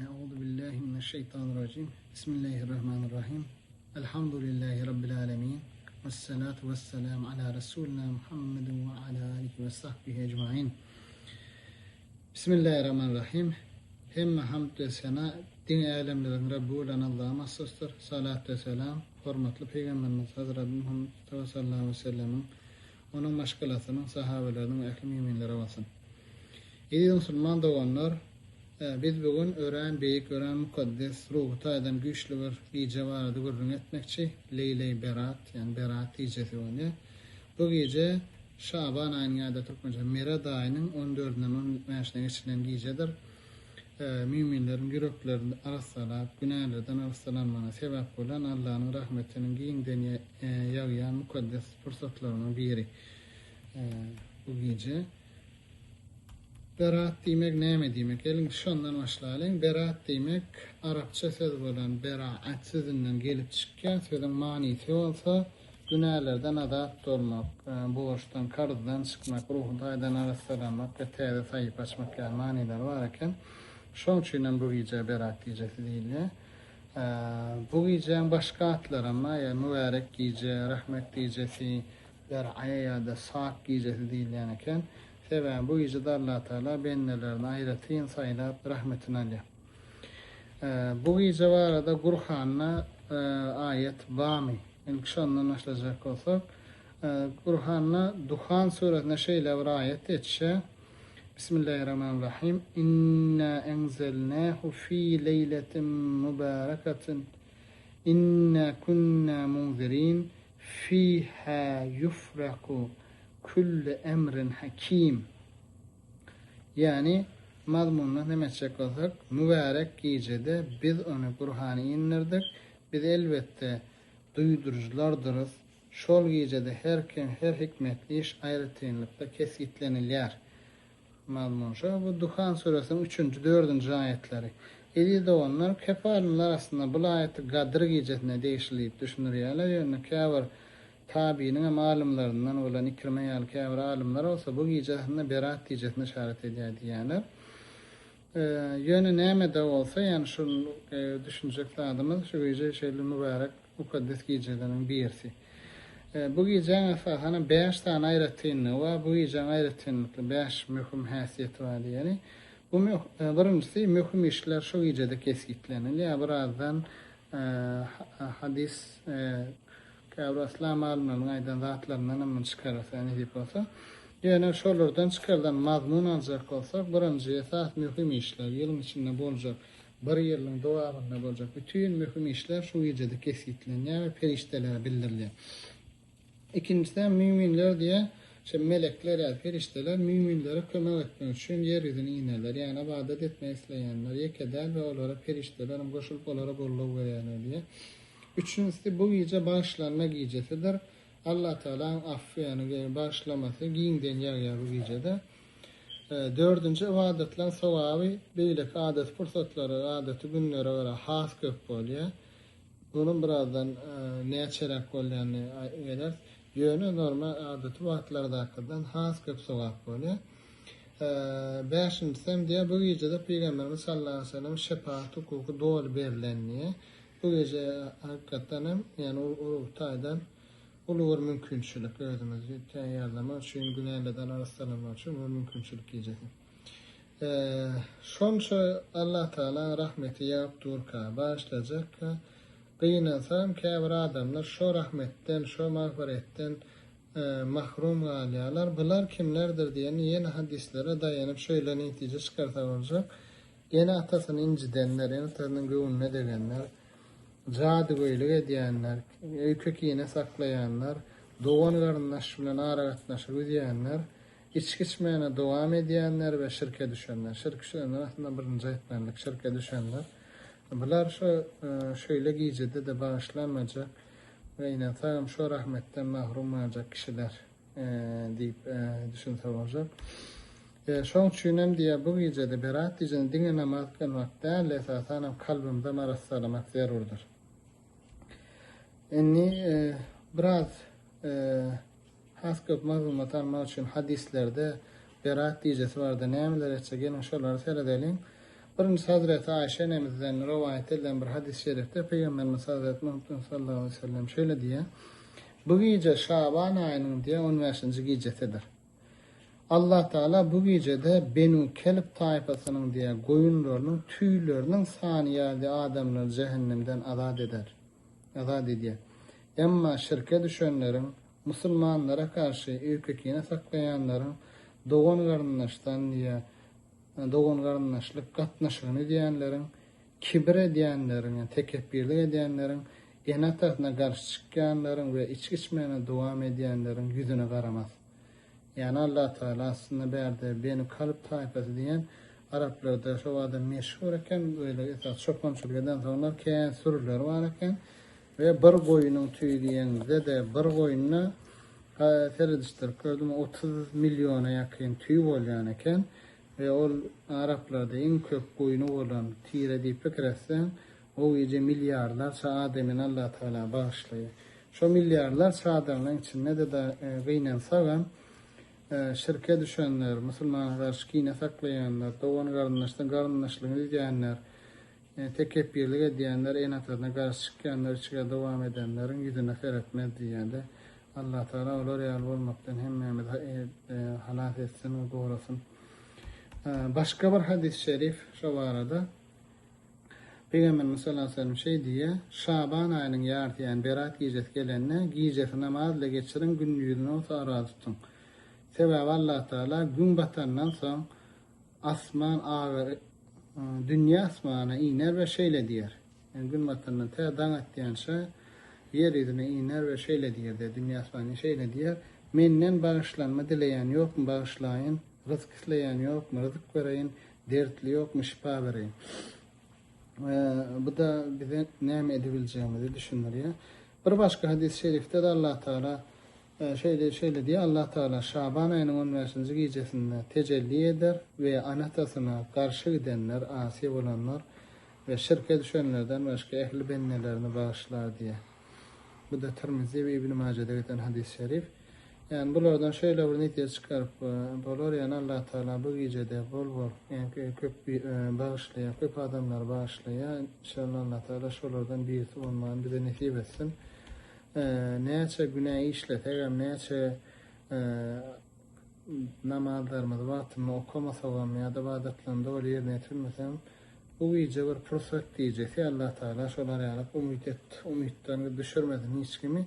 Euzu billahi mineşşeýtanirrajim. Bismillahirrahmanirrahim. Elhamdülillahi rabbil alamin. Vessalatu vesselam ala resulina Muhammedin ve ala alihi ve sahbihi ecmaîn. Bismillahirrahmanirrahim. Hemme hamd we sena diňe älemleriň Rabby bolan Allaha mahsusdyr. Salat we selam hormatly pygamberimiz Hazreti Muhammed Mustafa sallallahu aleyhi ve sellemiň, onuň maşgalasynyň, sahabeleriniň we ähli müminlere bolsun. Eziz musulman doganlar, biz bu gün örän beýik, örän mukaddes, ruhy taýdan güýçli bir gije barada gürrüň etmekçi, Leýleý Berat, ýagny Berat gijesi bolýar. Bu gije Şaban aýynyň ýa-da türkmençe Meret aýynyň on dördünden on bäşine geçirilen gijedir. Müminleriň ýüreklerini arassalap, günälerden arassalanmagyna sebäp bolan Allanyň rahmetiniň giňden ýagýan mukaddes pursatlarynyň biri bu gije. Berat diýmek näme diýmek? Geliň şondan başlalyň. Berat diýmek arapça söz bolan beraat sözünden gelip çykýar. Sözüň manysy bolsa günälerden azat bolmak, borçdan, karzdan çykmak, ruhy taýdan arassalanmak we täze sahypa açmak ýaly manylary bar eken. Şoň üçin hem bu gijä Berat gijesi diýilýär. Bu gijäň başga atlaram bar, ýa Mübärek gije, Rahmet gijesi, Ber'e ýa-da Sak gijesi diýilýän eken. Sebäbi bu gijede Allatagala bendelerini aýratyn saýlap, rahmetini alýar. Bu gije barada Gurhanda aýat barmy? Ilki şondan başlajak bolsak, Gurhanda Duhan suresinde şeýle bir aýat geçýär. Bismillahirrahmanirrahim. Inna enzelnahu fi leýletin mübarekatin. Inna kunna munzirin. Fiha yufraku kullu emrin hakim. Ýagny, mazmunyndan hem etjek bolsak, mübärek gijede biz ony, Gurhany indirdik, biz elbetde, duýduryjylardyrys, şol gijede her kim, her hikmetli iş aýratynlykda kesgitlenilýär. Mazmun şo, bu Duhan süresiniň üçünji, dördünji aýatlary. Eziz doganlar, köp alymlar aslynda bul aýaty Gadyr gijesine degişli diýip düşündirýärler, ýöne käbir Tabynyň hem alymlaryndan bolan Ikrime ýaly käbir alymlar bolsa bu gije aslynda Berat gijesine yşarat edýär diýýärler. Ýöne näme-de bolsa, ýagny şu düşünjek zadymyz şu gije şeýle mübärek, mukaddes gijeleriň birisi. Bu gijäň esasanam bäş sany aýratynlygy bar. Bu gijäň aýratynlykly bäş möhüm häsiýeti bar diýeli. Bu birinjisi möhüm işler şu gijede kesgitlenilýär. Birazdan hadys Käbir yslam alymlarynyň aýdan zatlaryndan hem muny çykararys, nesip bolsa. Ýöne şolardan çykarylan mazmun aljak bolsak, birinji esas möhüm işler, ýylyň içinde boljak, bir ýylyň dowamynda boljak bütin möhüm işler şu gijede kesgitlenýär we perişdelere bildirilýär. Ikinjisem müminler diýýär, şe melekler ýa perişdeler müminlere kömek etmek üçin ýer ýüzüne inerler. Ýagny ybadat etmek isleýänler ýeke däl we olara perişdeler hem goşulyp olara goldaw berýärler diýýär. Üçünjisi, bu gije bagyşlanma gijesidir. Allatagalaň affy, ýagny bagyşlamasy giňden ýagýar bu gijede. Dördünji, ybadatlaryň sogaby beýleki adaty pursatlara, adaty günlere görä has köp bolýar. Onuň birazdan näçeräk bolýanyny geleris. Ýöne normal adaty wagtlardakydan has köp sogap bolýar. Bäşinjisem diýýär, bu gijede Pygamberimiz sallallahu aleýhi we sellem şepagat hukuky doly berlen diýýär. Bu gije hakykatdan hem, ýagny ruhy taýdan uly bir mümkinçilik, özümizi taýýarlamak üçin, günälerden arassalanmak üçin bir mümkinçilik gijesi. Şonça Allatagalaň rahmeti ýagyp durka, bagyşlajakka, gynansagam käbir adamlar şo rahmetden, şo magfyretden mahrum galýarlar. Bular kimlerdir diýende ýene hadyslara daýanyp şeýle netije çykarsa boljak, Ene-atasyny injidenler, ene-atasynyň göwnüne degenler, jadygöýlik edýänler, öýke-kine saklaýanlar, dogan-garyndaş bilen aragatnaşygy üzýänler, içgi içmäne dowam edýänler we şirke düşenler. Şirk düşenler aslynda birinji aýtmalydyk, şirke düşenler. Bular şo şeýle gijede-de bagyşlanmajak we gynansagam şo rahmetden mahrum galjak kişiler. Diýip düşünse boljak. Şoň üçin hem diýýär, bu gijede, Berat gijende diňe namaz kylmak däl, esasan hem kalbymyzam arassalamak zerurdyr. Indi biraz has köp maglumat almak üçin hadislerde Berat gijesi barada nämeler etjek, geliň şolara seredeliň. Birinjisi Hazreti Aýşe enemizden rowaýat edilen bir hadys şerifde Pygamberimiz Hazreti Muhammed sallallahu aleýhi we sellem şeýle diýýär, Bu gije Şaban aýynyň diýýär on bäşinji gijesidir. Allah Tagala bu gijede Benu Kelb taýpasynyň diýýär goýunlarynyň tüýleriniň sany ýaly adamlary jähennemden azat eder. Azat edýär. Emma şirke düşenleriň, musulmanlara garşy öýke-kine saklaýanlaryň dogan-garyndaşdan diýýär dogan-garyndaşlyk gatnaşygyny üzýänleriň, kibir edýänleriň, ýagny tekepbirlik edýänleriň, ene-atasyna garşy çykýanlaryň we içgi içmegine dowam edýänleriň ýüzüne garamaz. Ýagny Allatagala aslynda bärde Benu Kalb taýpasy diýen araplarda şo bada meşhur eken, beýle esasy çopançylyk edensoňlar kän sürüleri bar eken we bir goýnuň tüýi diýeňizde-de bir goýunda seredişdirip gördüm 30 milliona ýakyn tüý bolýan eken we ol araplarda iň köp goýny bolan tire diýip pikir etseň o gije milliardlarça adamyny Allatagala bagyşlaýar. Şo milliardlarça adamlaryň içinde-de gynansagam şirke düşenler, musulmana garşy kine saklaýanlar, dogan-garyndaşdan garyndaşlygyny üzýänler, Tekepbirlik edýänler, ene-atasyna garşy çykýanlar, içgä dowam edenleriň ýüzüne seretmez diýýär-de. Allatagala olar ýaly bolmakdan hemmämizi halas etsin we gorasyn. Başga bir hadys şerif şo barada. Pygamberimiz sallallahu aleýhi we sellem şeý diýýär, Şaban aýynyň ýarysy, ýagny Berat gijesi gelende, gijesi namaz ile geçiriň, gündizini bolsa oraza tutuň. Sebäbi Allatagala gün batandan soň Asman agar, dünýä asmana iner we şeýle diýer. Ýagny gün batandan tä daň atýança ýer ýüzüne iner we şeýle diýer diýer, dünýä asmana şeýle diýer, Menden bagyşlanma dileýän ýokmy, bagyşlaýyn, ryzk isleýän ýokmy, ryzyk bereýin, dertli ýokmy, şypa bereýin. Bu-da bize näme edibiljegimizi düşündirýär. Bir başga hadys şerifde-de Allatagala Şeýle şeýle diýýär, Allah Tagala Şaban aýynyň on bäşinji gijesinde tejelli eder we ene-atasyna garşy gidenler, asy bolanlar we şirke düşenlerden başga ähli bendelerini bagyşlar diýýär. Bu-da Tirmizi we Ibn Majede getiren hadys şerif. Ýagny bulardan şeýle bir netije çykaryp bolar, ýagny Allah Tagala bu gijede bol-bol, ýagny köp bagyşlaýar, köp adamlary bagyşlaýar. Inşallah Allah Tagala şolardan birisi bolmagyny bize nesip etsin. Näçe günä işlesegem, näçe namazlarymyzy wagtynda okamasagam ýa-da ybadatlaryny doly ýerine ýetirmesegem, bu gije bir pursat gijesi, Allatagala şolar ýaly umyt et, umytdan düşürmesin hiç kimi.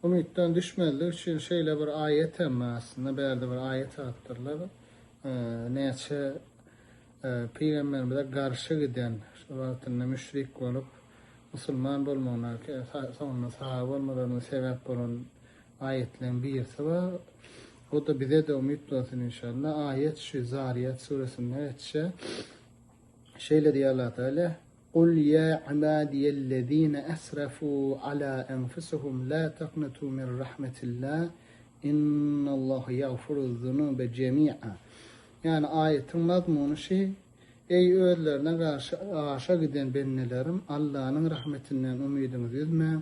Umytdan düşmezlik üçin şeýle bir aýat hem bar aslynda, bärde bir aýat alypdyrlar. Näçe pygamberimize garşy giden, şo wagtynda müşrik bolup, musulman bolmagyna, soňunda sahaba bolmalaryna sebäp bolan aýatlaryň birisi bar. O-da bize-de umyt bolsun inşallah. Aýat şu Zariýat suresinde geçýär. Şeýle diýýär Allah Teala, Kul ýa ibadiýellezine esrafu ala enfusuhum la taknatu min rahmetillah innallaha ýagfiruz zunube jemi'a. Ýagny aýatyň mazmuny şi, Eý, özlerine garşy aşa giden bendelerim, Allanyň rahmetinden umydyňyzy üzmäň,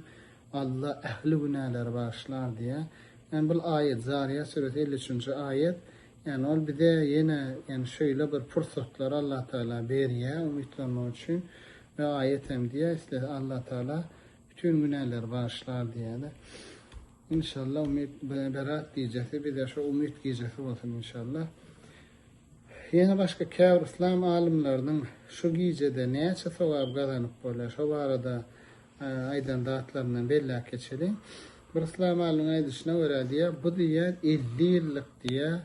Alla ähli günäleri bagyşlar diýýär. Ýagny bul aýat Zariýat süresi 53-nji aýat. Ýagny ol bize ýene ýagny şeýle bir pursatlary Allatagala berýär umytlanmak üçin we aýat hem diýýär, islese Allatagala bütin günäleri bagyşlar diýýär. Inşallah umyt Berat gijesi bize şu umyt gijesi bolsun inşallah. Ýene başga käbir yslam alymlarynyň şu gijede näçe sogap gazanyp bolýar, şo barada aýdan zatlaryndan belläp geçeliň. Bir yslam alymynyň aýdyşyna görä diýýär, bu diýýär 50 ýyllyk diýýär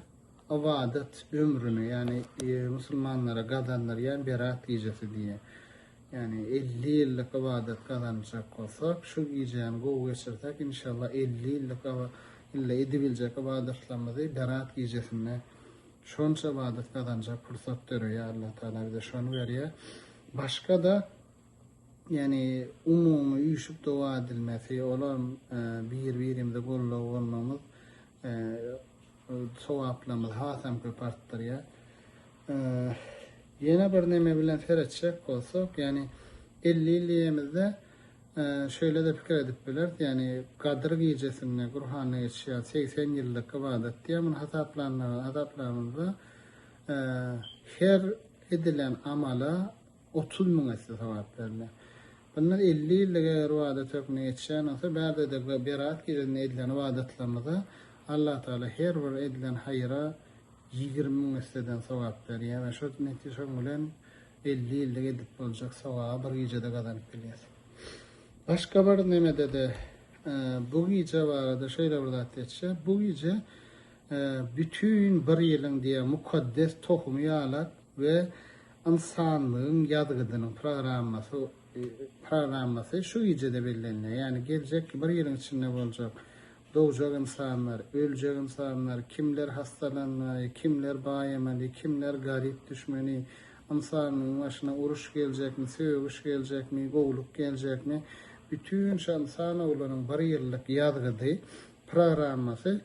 ybadat ömrüni, ýagny musulmanlara gazandyrýan Berat gijesi diýýär. Ýagny 50 ýyllyk ybadat gazanjak bolsak, şu gijäni gowy geçirsek, inşallah 50 ýyllyk ýylda edibiljek ybadatlarymyzy Berat gijesinde Şonça ybadat gazanjak pursat döreýär Allah Tagala bize şony berýär. Başga-da ýagny umumy üýşüp doga edilmesi, olam bir-birimize goldaw bolmagymyz sogaplarymyzy hasam köp artdyrýar. Ýene bir neme bilen seretjek bolsak, ýagny 50 ýyl diýemizde Şeýle-de pikir edip bileris, ýagny Gadyr gijesinde Gurhanda geçýän 80 ýyllyk ybadat diýýär. Muny hasaplanymyzda her. edilen amala 30 000 esse sogap berilýär. Bundan 50 ýyllyk eger ybadat hökmünde geçýän bolsa, bärde-de Berat gijesinde edilen ybadatlarymyza Allah Tagala her bir edilen haýyra 20 000 esseden sogap berýär we şo netije bilen 50 ýyllyk edip boljak sogaby bir gijede gazanyp bilýäs. Başga bir nemede-de bu gije barada şeýle bir zat geçýär. Bu gije bütin bir ýylyň diýýär mukaddes tohumy ýalak we ynsanlygyň ýazgydynyň programmasy programmasy şu gijede bellenýär. Ýagny geljek bir ýylyň içinde boljak dogjak ynsanlar, öljek ynsanlar, kimler hassalanmaly, kimler baýamaly, kimler garyp düşmeli, ynsanlygyň başyna uruş geljekmi, sögüş geljekmi, gowulyk geljekmi, bütin şu ynsan oglunyň bir ýyllyk ýazgydy, programmasy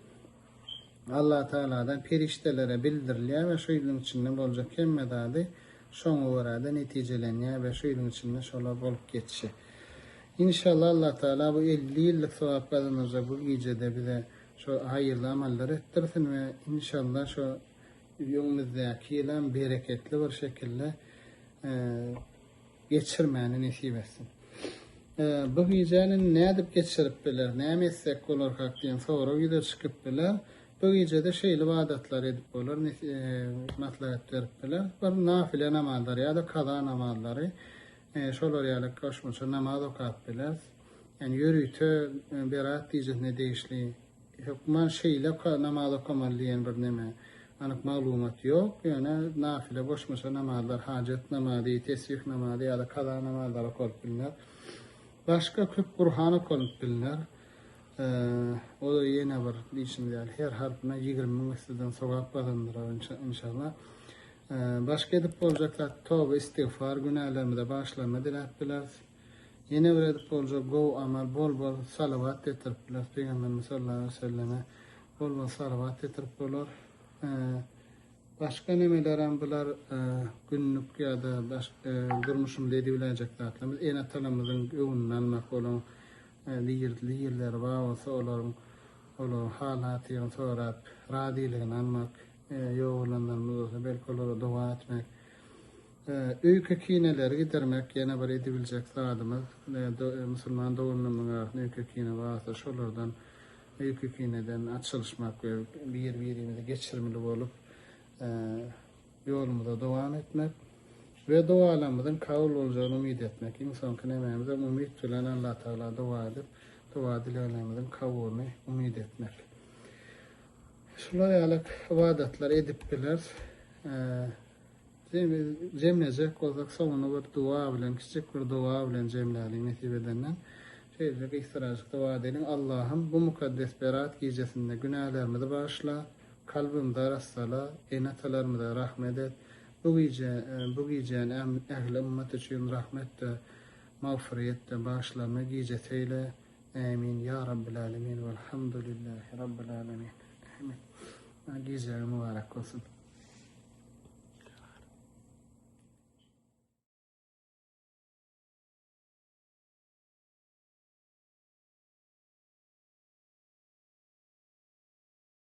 Allah Tagaladan perişdelere bildirilýär we şu ýylyň içinde boljak hemme zady şoňa görä-de netijelenýär we şu ýylyň içinde şolar bolup geçýär. Inşallah Allah Tagala bu 50 ýyllyk sogap gazanyrjak bu gijede bize şo haýyrly amallar etdirsin we inşallah şo öňümizdäki ýylam bereketli bir şekilde geçirmäni nesip etsin. Bu gijäni nädip geçirip biler, näme etsek bolarkak diýen sorag ýüze çykyp biler. Bu gijede şeýle ybadatlar edip bolar, maslahat berip biler. Bir nafile namazlary ýa-da kaza namazlary, şolar ýaly goşmaça namaz okap bileris. Ýagny ýörite Berat gijesine degişli Hökman şeýle namaz okamaly diýen bir neme, anyk maglumat ýok. Ýöne nafile goşmaça namazlar, hajat namazy, tesbih namazy ýa-da kaza namazlary okalyp bilner. Başga köp Gurhan okalyp bilner. O-da ýene bir diýşimiz ýaly her harpyna 20 000 esseden sogap gazandyrar inşallah. Başga edip boljak zat toba, istigfar, günälerimize bagyşlanma diläp bileris. Ýene bir edip boljak gowy amal bol-bol salawat getirip bileris Pygamberimiz sallallahu aleýhi we selleme bol-bol salawat getirip bolar. Başga nemelerem bular günlük ýa-da durmuşymyzda edibiläýjek zatlarymyz ene-atalarymyzyň göwnüni almak olaryň diri ýerleri bar bolsa olaryň olaryň hal-hatyryny sorap razylygyny almak ýok bolanlarymyz bolsa belki olara doga etmek. Öýke-kineleri gidermek ýene bir edibiljek zadymyz. Musulman doganlarymyzyň arasynda öýke-kine barsa, şolardan öýke-kineden açylyşmak we bir-birimizi geçirimli bolup, ýolumyza dowam etmek we dogalarymyzyň kabul boljagyny umyt etmek. Iň soňky nemämizem umyt bilen Allatagala doga edip, doga-dileglerimiziň kabulyny umyt etmek. Şular ýaly ybadatlar edip bileris. Jemlejek bolsak soňuny bir doga bilen kiçijik bir doga bilen jemläliň nesip edenden. Şeýle gysarajyk doga edeliň Allahym bu mukaddes Berat gijesinde günälerimizi bagyşla, kalbymyzy arassala, ene-atalarymyza rahmet et. Bu gije bu gijäni ähli ymmat üçin rahmet we magfyryýet we bagyşlanma gijesi eýle. Ämin ýa Rabbil alemin welhamdulillahi Rabbil alemin. Ämin. Gijäňiz mübarek bolsun.